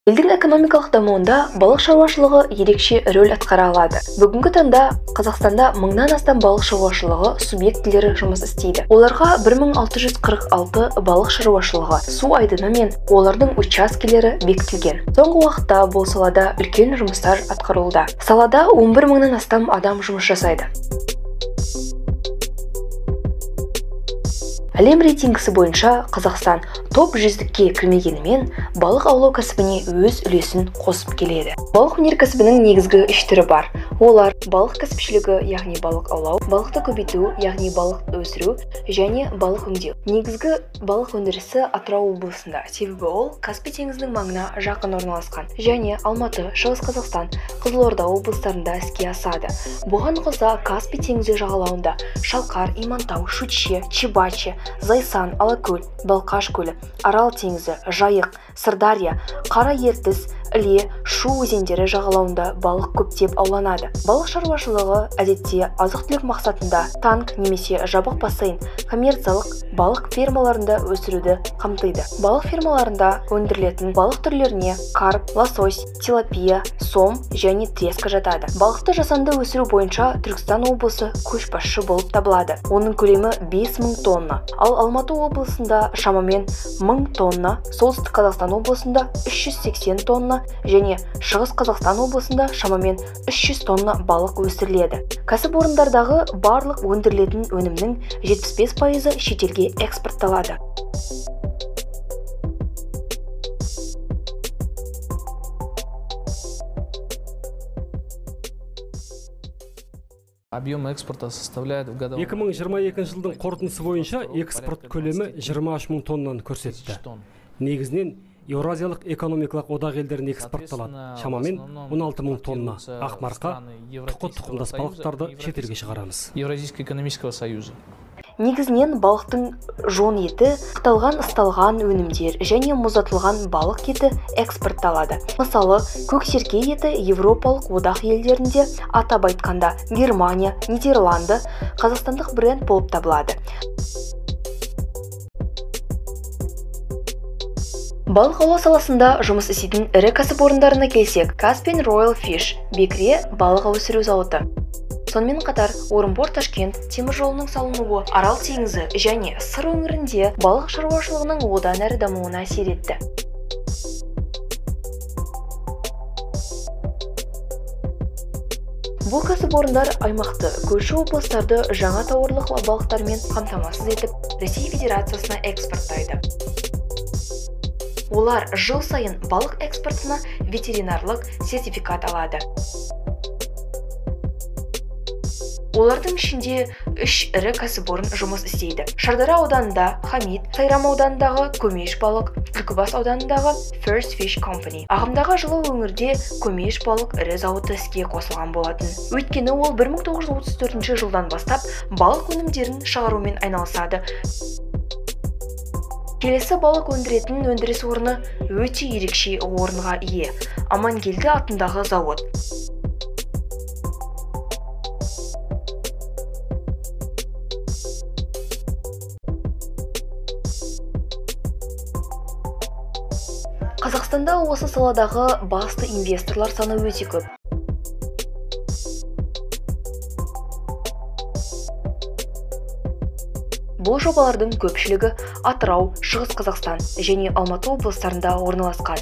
Елдің экономикалық дамуында балық шаруашылығы ерекше рөл атқара алады. Бүгінгі таңда Қазақстанда мыңнан астам балық шаруашылығы субъектілері жұмыс істейді. Оларға 1646 балық шаруашылығы су айдыны мен олардың учаскелері бекітілген. Соңғы уақытта бұл салада үлкен жұмыстар атқарылуда. Салада 11 мыңнан астам адам жұмыс жасайды. Әлем рейтингісі бойынша Қазақстан топ 100-ке кірмегенімен балық аулау кәсібіне өз үлесін қосып келеді. Балық өнеркәсібінің негізгі үш түрі бар. Олар балық кәсіпшілігі, яғни балық аулау, балықты көбейту, яғни балық өсіру және балық өңдеу. Негізгі балық өндірісі Атырау облысында, себебі ол Каспий теңізінің маңына жақын орналасқан және Алматы, Шығыс Қазақстан, Қызылорда облыстарында іске асады. Бұған қоса Каспий теңізі жағалауында Шалқар, Имантау, Шучье, Чебачи, Зайсан, Алакөл, Балқаш көлі, Арал теңізі, Жайық, Сырдария, Қара Ертіс, Іле, Шу өзендері жағалауында балық көптеп ауланады. Балық шаруашылығы әдетте азық-түлік мақсатында танк немесе жабық бассейн, коммерциялық балық фермаларында өсіруді қамтиды. Балық фермаларында өндірілетін балық түрлеріне карп, лосось, тилапия, сом және треска жатады. Балықты жасанды өсіру бойынша Түркістан облысы көшбасшы болып табылады. Оның көлемі 5000 тонна. Ал Алматы облысында шамамен 1000 тонна, Солтүстік Қазақстан облысында 380 тонна және Шығыс Қазақстан облысында шамамен 300 тонна балық өсіріледі. Кәсіпорындардағы барлық өндірілетін өнімнің 75% шетелге экспортталады. Объем экспорта составляет в годовом... 2022 жылдың қорытындысы бойынша экспорт көлемі 23 мың тоннаны көрсетті. Негізінен Еуразиялық экономикалық одақ елдеріне экспортталады. Шамамен 16 мың тонна ақ марқа, тұқы тұқымдас балықтарды шетелге шығарамыз. Евразийского экономического союза. Негізінен балықтың жон еті, ықталған ысталған өнімдер және мұздатылған балық еті экспортталады. Мысалы, көксерке еті Еуропалық одақ елдерінде, атап айтқанда Германия, Нидерланды, қазақстандық бренд болып табылады. Балық аулау саласында жұмыс істейтін ірі кәсіпорындарына келсек, Caspian Royal Fish бекіре балық өсіру зауыты. Сонымен қатар, Орынбор-Ташкент темір жолының салынуы Арал теңізі және Сыр өңірінде балық шаруашылығының одан әрі дамуына әсер етті. Бұл кәсіпорындар аймақты, көрші облыстарды жаңа тауарлық балықтармен қамтамасыз етіп, Ресей Федерациясына экспорттайды. Олар жыл сайын балық экспортына ветеринарлық сертификат алады. Олардың ішінде 3 ірі кәсіпорын жұмыс істейді. Шардара ауданында Хамид, Сайрам ауданындағы Көмеш балық, Түлкібас ауданындағы First Fish Company. Ағымдағы жылы өңірде Көмеш балық ірі зауыты іске қосылған болатын. Өйткені ол 1934 жылдан бастап балық өнімдерін шығарумен айналысады. Келесі балық өндіретін өндіріс орны өте ерекше орынға ие. Амангелді атындағы зауыт. Қазақстанда осы саладағы басты инвесторлар саны өте көп. Бұл жобалардың көпшілігі Атырау, Шығыс Қазақстан және Алматы облыстарында орналасқан.